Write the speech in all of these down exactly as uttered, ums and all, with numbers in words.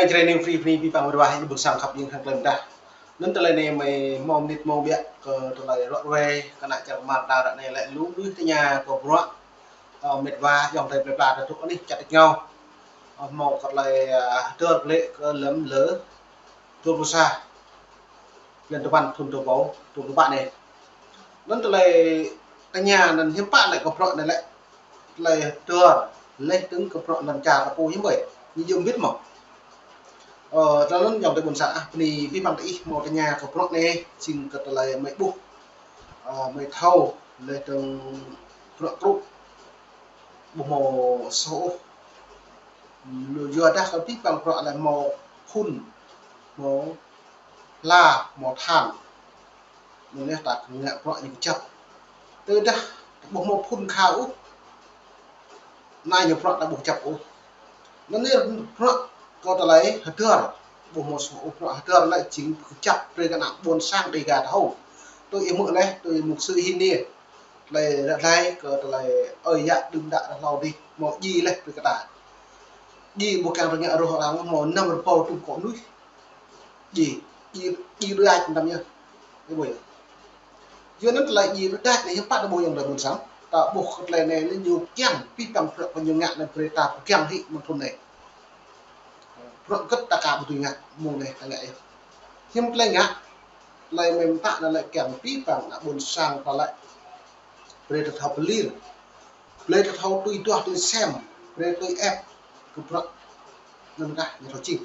Jrai News Free, Free, pi păng rơwah, ih ƀuh sang khăp jing khăng klem dah. Anŭn tơlơi anai mơi hmâo mơnit hmâo biă kơ tơlơi ră ruai kơ ană čar Kmar ta ră anai lĕ lu mơnuih tơña kơ bruă, ơ, mĕt wa ayŏng adơi plơi pla ta truh anih čar Tây Ngao. Ơ, hmâo kơ tơlơi, ơ, hơdơr glaĭ kơ lơ̆m lơ dua pluh sa blan duapăn thŭn dua rơbâo dua pluh pă anai. Anŭn tơlơi tơña anŭn hiư̆m pă lĕ kơ bruă anai lĕ tơlơi hơdơr, laih dơ̆ng kơ bruă lŏn čar ta pô hiư̆m ƀơi. Ñu yôm bit mơ̆. Ơ, tơlơi anŭn ayŏng adơi ƀuôn sang ah, bơni pi păng tơ ih hmâo tơña kơ bruă anai, jing kơ tơlơi mơi ƀuh, ơ, mơi thâo, laih dơ̆ng bruă truh ƀu hmâo soh ôh. Lu yua dah kơ pi păng bruă lĕ hmâo phŭn, hmâo hla, hmâo than. Anŭn yơh ta ngă bruă ñu kơjăp. Tơdah ƀu hmâo phŭn kha ôh, anai ñu bruă ta ƀu kơjăp ôh. Anŭn yơh bruă kơ tơlơi hơdơr, ƀu hmâo soh ôh, bruă hơdơr lĕ jing kơjăp brơi kơ ană ƀôn sang Dêga ta thâo. Tui ih hmư̆ laih, tui mục sư Hin anai. Tơlơi ră ruai kơ tơlơi ơi yă đưm đă ră hlâo adih, hmâo djai laih brơi kơ ta. Djai ƀu kiăng rơngiă rŏh arăng, hmâo năm rơbâo tŭm kơ mơnuih. Djai, djai, djai rơđah tơdăm yơh. Ih ƀuh yơh. Yua anŭn tơlơi djai rơđah anai hiư̆m pă ta ƀuh ayŏng adơi ƀuôn sang. Ta ƀuh kơ tơlơi anai lĕ ñu kiăng pi păng bruă kơ ñu ngă anai brơi ta pơgang hĭ mơ̆ng thŭn anai. Bruă hơget ta ka ƀu dưi ngă, mơ̆ng anai ta ngă yơh. Hiư̆m tơlơi ngă, tơlơi mơ̆n ta anŭn lĕ kiăng pi păng ană ƀôn sang ta lĕ brơi ta thâo pơlir. Brơi ta thâo tui duah tui sem, brơi tui ĕp kơ bruă anŭn kah ñu thâo jing.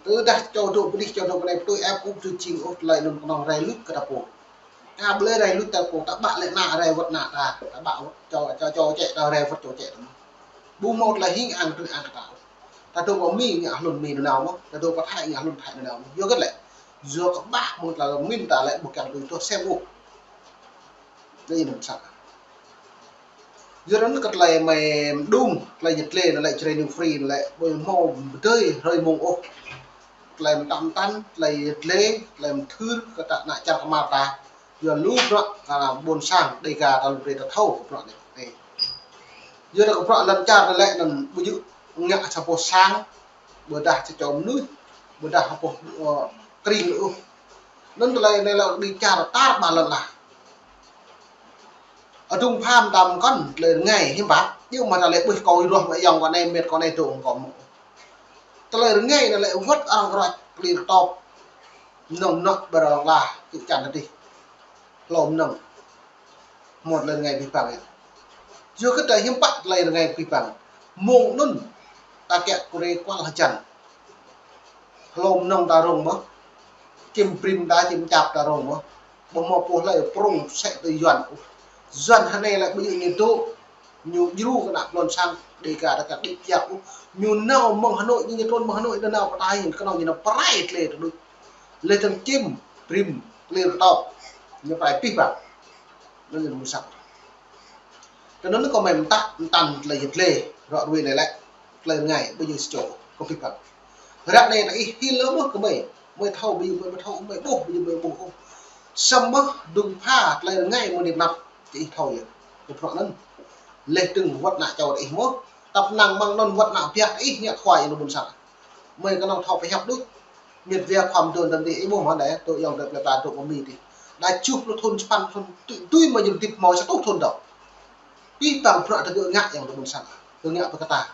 Tơdah čô dŏ pơ anih, čô dŏ pơ anai tui ĕp ƀu dưi jing ôh, tơlơi anŭn kơnơ̆ng rai luč kơ ta pô. Ta ƀu lĕ rai luč ta pô, ta ƀă lĕ ană rai wơ̆t ană ta, ta ƀă wơ̆t čô, čô, čô čĕ ta rai wơ̆t čô čĕ ta mơ̆n. Ƀu hmâo tơlơi hing ang tơlơi ang kơ ta ôh. Ta dŏ pơ Mi ngă hlŭn Mi nanao mơ̆n, ta dŏ pơ Thái ngă hlŭn Thái nanao mơ̆n. Yua hơget lĕ? Yua kơ ƀah mơ̆ng tơlơi min ta lĕ ƀu kiăng tui duah sem ôh. Anai anŭn sat. Yua anŭn kơ tơlơi mơi mơđung, tơlơi yet lĕ anŭn lĕ Jrai News Free anŭn lĕ ƀu hmâo pơdơi hrơi mông ôh. Tơlơi mơtam mơtăn, tơlơi yet lĕ, tơlơi mơthưr kơ ta ană čar Kmar ta. Yua lu bruă kơ ƀôn sang Dêga ta lu brơi ta thâo kơ bruă anai. Yua dah kơ bruă lŏn čar anai lĕ anŭn ƀu djơ̆ ngă sa boh sang, ƀôdah sa čô mơnuih, ƀôdah sa boh, ơ, tring ôh. Anŭn tơlơi anai lĕ đĭ čar tar ƀar lŏn lah. Adung pham tam kŏn tơlơi rơngai hiư̆m pă, yua mơ̆ ta lĕ ƀuh kâo ruah mă ayŏng kâo anai, met kâo anai dŏ kâo mơ̆. Tơlơi rơngai anai lĕ wơ̆t arăng rơ̆k klin tŏp. Mơnơ̆ng mơnơ̆ng ƀơi arăng lah, tŭ čan adih. Hlâo mơnơ̆ng. Hmâo tơlơi rơngai pi păng yơh. Yua kơ ta hiư̆m pă tơlơi rơngai pi păng. Mông anŭn ta kiăng kơ rai kual hơjăn. Hlâo mơnơ̆ng ta rông mơ̆n. Čim brĭm ta, čim čap ta rông mơ̆n. Ƀu hmâo pô hlơi prŏng sĕ tui Yuan. Yuan hơnai lĕ ƀu djơ̆ ñu dŏ. Ñu djru kơ ană ƀôn sang Dêga ta kơ đĭ pơyap ôh. Ñu nao mơ̆ng Hà Nội, ñu trŭn mơ̆ng Hà Nội, ñu nao pơ ta hin, kơnơ̆ng ñu nao pơrai tơlơi tơđuč. Laih dơ̆ng čim brĭm klin tŏp. Ñu pơrai pi păng. Anŭn ñu mơsăk. Tơ anŭn kơ mơi mơtă, mơtăn tơlơi yet lĕ, ră ruai anai lĕ, tơlơi rơngai, ƀu djơ̆ sa čô, kơ pi păng. Ră anai ta ih hil lơ mơ̆ kơ mơi, mơi thâo ƀu djơ̆ mơi ƀu thâo, mơi ƀuh ƀu djơ̆ mơi ƀuh ôh. Samơ̆ dŭng pha tơlơi rơngai mơ̆ nip năp, tơ ih thâo yơh. Kơ bruă anŭn. Laih dơ̆ng wơ̆t ană čô ta ih mơ̆, tăp năng mơ̆ng anŭn wơ̆t ană biă ta ih ngă khua ih lu ƀôn sang. Mơi kơnơ̆ng thâo pơhiăp đôč. Miêt wa khua mơdơ̆n tơm adih ih ƀuh mơ̆n đe, tŭ ayŏng adơi plơi pla dŏ pơ Mi adih. Đa tơjuh pluh thŭn, sapăn thŭn, tui, tui mơi ñu hơdip hmâo sa rơtuh thŭn dŏ. Pi păng bruă tơ gơ̆ ngă ayŏng adơi ƀôn sang. Gơ̆ ngă pơ kơ ta.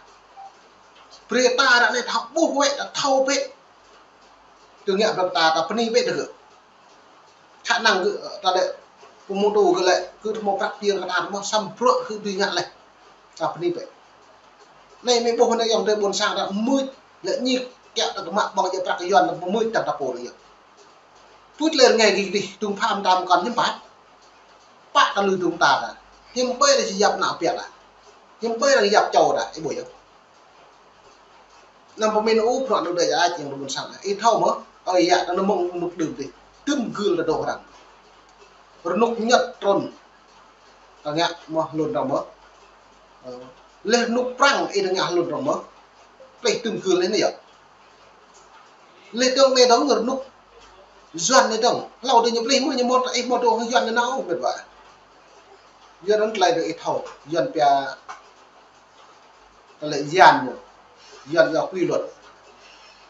Brơi ta ră anai thâo ƀuh wơ̆t, ta thâo bĕ. Gơ̆ ngă pơ kơ ta, ta bơni bĕ tơ gơ̆. Khả năng gơ̆, ta lĕ, pơmơtô gơ̆ lĕ, gơ̆ hmâo prăk pơyơr kơ ta, hmâo samơ̆ bruă gơ̆ dưi ngă laih. Ta bơni bĕ. Anai mơi ƀuh anai ayŏng adơi ƀôn sang ta mưč, lĕ ñik, kiăng ta kơ mă ƀơ̆ng djơ̆ prăk Yuan ta mưč ta ta pô lĕ yơh. Pŭt lĕ rơngai gih dih, dŭng pham tam kŏn hiư̆m pă. Pă ta lui dŭng ta ta. Hiư̆m ƀơi lĕ si yap ană biă ta. Hiư̆m ƀơi lĕ yap čô ta, ih ƀuh yơh. Anăm pơmĭn ôh bruă anŭn đơi ai ayŏng adơi ƀôn sang. Ih thâo mơ̆, ơi yă ta anŭn mơ̆ng rơnŭk đưm adih. Tŭm gưl ta dŏ arăng. Rơnŭk ñăt trŭn. Ta ngă mơ̆ hlŭn arăng mơ̆. Ơ. Laih rơnŭk prăng ih ta ngă hlŭn arăng mơ̆. Plih tŭm gưl anai yơh. Laih dơ̆ng anai dơ̆ng rơnŭk Yuan anai dơ̆ng. Hlâo adih ñu plih mơ̆ ñu mơ̆ ih mơ̆ dŏ Yuan anai nao mĕt wa. Yuan anŭn tơlơi dŏ ih thâo. Yuan pia tơlơi yan ñu. Yuan yua quy luật.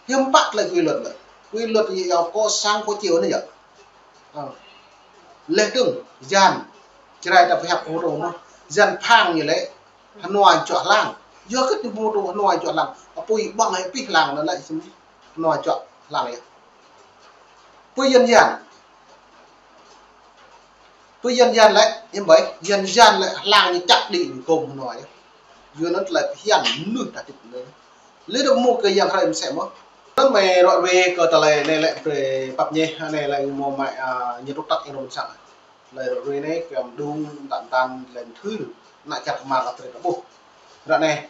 Hiư̆m pă tơlơi quy luật lĕ. Quy luật ñu yua kơ sang kơ chiu anai yơh. Ơ. Leh dơ̆ng, yan. Jrai ta pơhiăp hơdrôm mơ̆n. Yan phang ñu lĕ. Hơnua čuă hlang. Yua kơ ñu pơmơtô hơnua čuă hlang. Apui ƀơ̆ng hơi pih hlang anŭn lĕ sĭt hơnua čuă hlang yơh. Pơ yan yan. Pơ yan yan lĕ, hiư̆m ƀai, yan yan lĕ hlang ñu čăp đĭ ñu gôm hơnua yơh. Yua anŭn tơlơi phiăn mơnuih ta tĭp anai. Lĕ dŏ mơ̆ kơ yang hrơi mơsĕ mơ̆n. Anŭn mơi ră ruai kơ tơlơi anai lĕ brơi pap ñeh, anai lĕ mơ̆ mơi, a, ñu tŭk tăk ih nŏm sang. Tơlơi ră ruai anai kiăng đung tăn tăn lĕ thưr, ană čar kơmar lăp brơi ta ƀuh. Ră anai.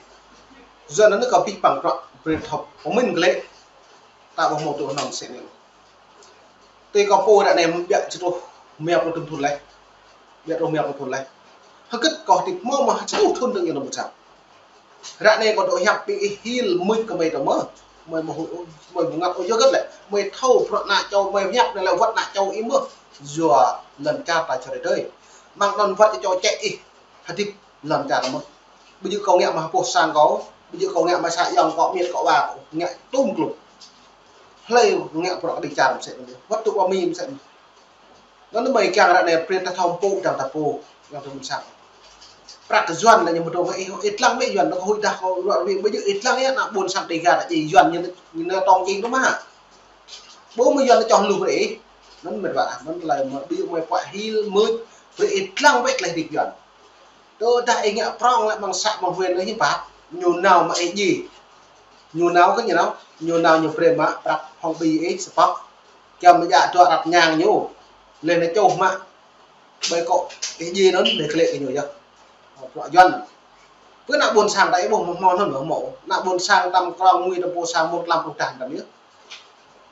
Yua anŭn kơ pih păng prăk brơi thâo pơmĭn glaĭ. Ta ƀuh mơ̆ tŭ nŏm sĕ anai. Tui kơ pô ră anai ƀiă čơtuh rơma pluh thŭn leh. Ƀiă truh rơma pluh thŭn leh. Hơgĕt kơ tĭp mơ̆ mă čơtuh thŭn dơ̆ng ñu nŏm sang. Ră anai kâo dŏ hiăp ƀing ih hil mưč kơ mơi tơ mơ̆. Mơi mơ̆ hui, mơi mơ̆ ngăt ôh yua hơgĕt lĕ. Mơi thâo bruă ană čô mơi hiăp anai lĕ wơ̆t ană čô ih mơ̆. Yua lŏn čar ta čơrơi tơi. Mơ̆ng anŭn wơ̆t čô čĕ ih. Hơdip lŏn čar mơ̆. Ƀu djơ̆ kâo ngă mă pô sang kâo, ƀu djơ̆ kâo ngă mă sa yŏng kâo, miêt kâo wa kâo, ngă tŭm klŭm. Hlơi ngă bruă kơđi čar mơsĕ anŭn. Wơ̆t tŭ wa mi mơsĕ anŭn. Anŭn mơi kiăng ră anai brơi ta thâo pơpŭ dăng ta pô, dăng ta ƀuôn sang. Prăk Yuan lĕ ñu mơdrŏng ih, ih lăng mĕ Yuan, anŭn kơ huĭ dah kâo ră ruai, ƀu djơ̆ ih lăng yơh, ană ƀuôn sang Dega ta či Yuan ñu, ñu tong čing tơ mơ̆. Ƀu mơ̆ Yuan čoh lu brơi ih. Anŭn mĕt wa, anŭn tơlơi mơ̆ ƀu djơ̆ mơi pơhiăp hil mưč, brơi ih lăng wơ̆t tơlơi hơdip Yuan. Tơdah ih ngă prŏng lĕ mơ̆ng să mơ̆ng huyện lĕ hiư̆m pă, ñu nao mă ih djai. Ñu nao kơ ñu nao, ñu nao ñu brơi mă prăk hŏng ƀing ih sơpăk. Kiăng mơ̆ djă dua ră ñang ñu. Leh anŭn čoh mă. Ƀơi kơ ih djai anŭn, leh glaĭ kơ ñu yơh. Bruă Yuan. Pơ ană ƀuôn sang ta ih ƀuh mơ̆ hmâo anŭn mơ̆ hmâo. Ană ƀuôn sang tăm krong mui tăm pô sang mơ̆ng tlam pluh tah tăm yơh.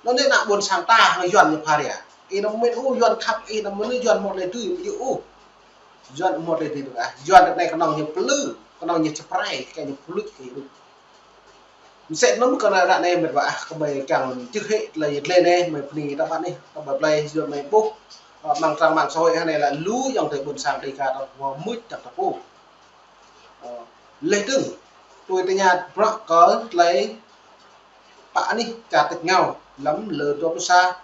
Anŭn anai ană ƀuôn sang ta hăng Yuan ñu pha ria. Ih nŏm mĕt ôh Yuan khăp, ih nŏm mĕt Yuan hmâo tơlơi dưi ƀu djơ̆ ôh. Yuan hmâo tơlơi dưi dơ̆ng ah. Yuan ră anai kơnơ̆ng ñu plư, kơnơ̆ng ñu čơprai, kơ ñu pơluč kơ ñu. Mơsĕ anŭn kơ ră anai mĕt wa ah, kơ mơi kiăng čih hĭ tơlơi yơh tơlơi anai, mơi bơni ta ƀă anai, ta ƀă plơi Yuan mơi ƀuh. Ơ, mơ̆ng trang mạng xã hội anai lĕ lu yŏng tơi ƀuôn sang Dega ta hmâo mưč čang ta pô. Ơ, leh dơ̆ng, tui tơña bruă kơ tơlơi pă anih čar tač rơngiao, lăm lơ dua pluh sa,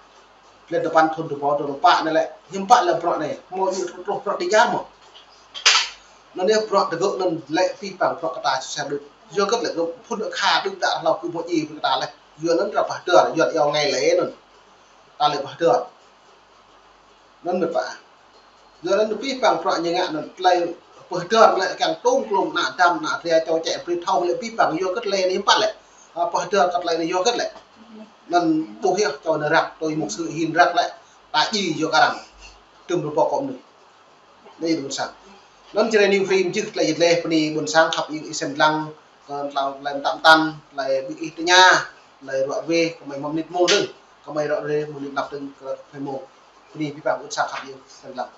lĕ dơpăn thŭn dua rơbâo dua pluh pă anai lĕ, hiư̆m pă lĕ bruă anai, hmâo ñu truh, truh bruă Dega mơ̆. Anŭn yơh bruă tơgŭ anŭn lĕ pih păng bruă kơ ta sui sa đôč. Yua hơgĕt lĕ kơ phŭn akha đôč đă hlâo kơ ƀu djơ̆ kơ ta lĕ. Yua anŭn ră pơhơdơr, Yuan iâu ngày lễ anŭn. Ta lĕ pơhơdơr. Anŭn mĕt wa. Yua anŭn pih păng bruă ñu ngă anŭn tơlơi pơhơdơr lĕ kiăng tŭm klŭm ană dăm ană tria čô čĕ brơi thâo lĕ pih păng yua hơgĕt lĕ anai hiư̆m pă lĕ. Ơ, pơhơdơr kơ tơlơi anai yua hơgĕt lĕ. Anŭn ƀuh yơh čô anai răk, tui mục sư hin răk lĕ. Ta djai yua kơ arăng. Tŭm rơbâo kơ mơnuih. Anai ƀuôn sang. Anŭn Jrai New Frame čih tơlơi yơh tơlơi bơni ƀuôn sang khăp iâu ih sem lăng, kơ tơlơi tăm tăn, tơlơi ƀing ih tơña, tơlơi ră ruai, kơ mơi mơ̆n mơnit mông dơ̆ng, kơ mơi ră ruai mơnit lăp dơ̆ng kơ mơi mông. Bơni pih păng ƀuôn sang khăp iâu sem lăng.